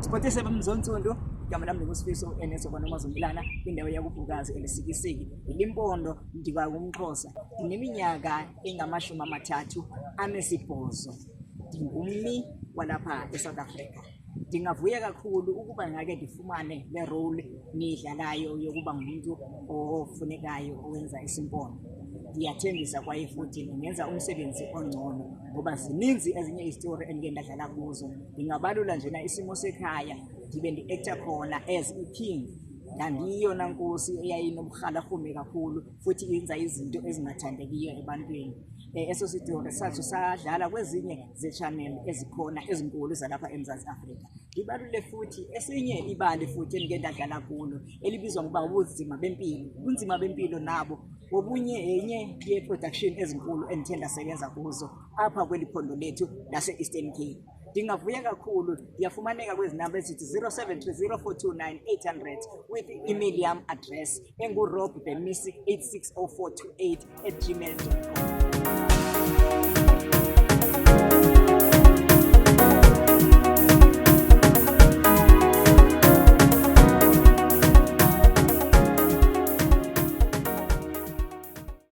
Siphothise bemzonsundu, igama lami nguSifiso Eneso kwaNomazombelana kwindawo yakuBhukazi eLusikisiki, iLimpondo, ndikwakumXhosa. Ndineminyaka engama-38, ndingummi walapha eSouth Africa. Ndingavuya kakhulu ukuba ngake ndifumane le role niyidlalayo yokuba ngumuntu ofunekayo owenza isimpondo. Ndiyathembisa kwaye futhi ndingenza umsebenzi ongcono ngoba zininzi ezinye izitori endike ndadlala kuzo. Ndingabalula njena Isimo Sekhaya, ndibe ndi-acta khona as i-king. Ndandiyiyona nkosi eyayinoburhalarhume kakhulu futhi yenza izinto ezingathandekiyo ebantwini. Eso sitori satsho sadlala kwezinye ze-channel ezikhona ezinkulu zalapha eMzantsi Afrika. Ndibalule futhi esinye ibali futhi endike ndadlala kulo elibizwa ngokuba Ubunzima Bempilo. Ubunzima Bempilo nabo ngobunye yenye yee-production ezinkulu endithe ndasebenza kuzo apha kweli phondo lethu lase-Eastern Cape. Ndingavuya kakhulu, ndiyafumaneka kwezi namba ezithi 0730429800 with i-email yam address engurob the missy 860428@gmail.com.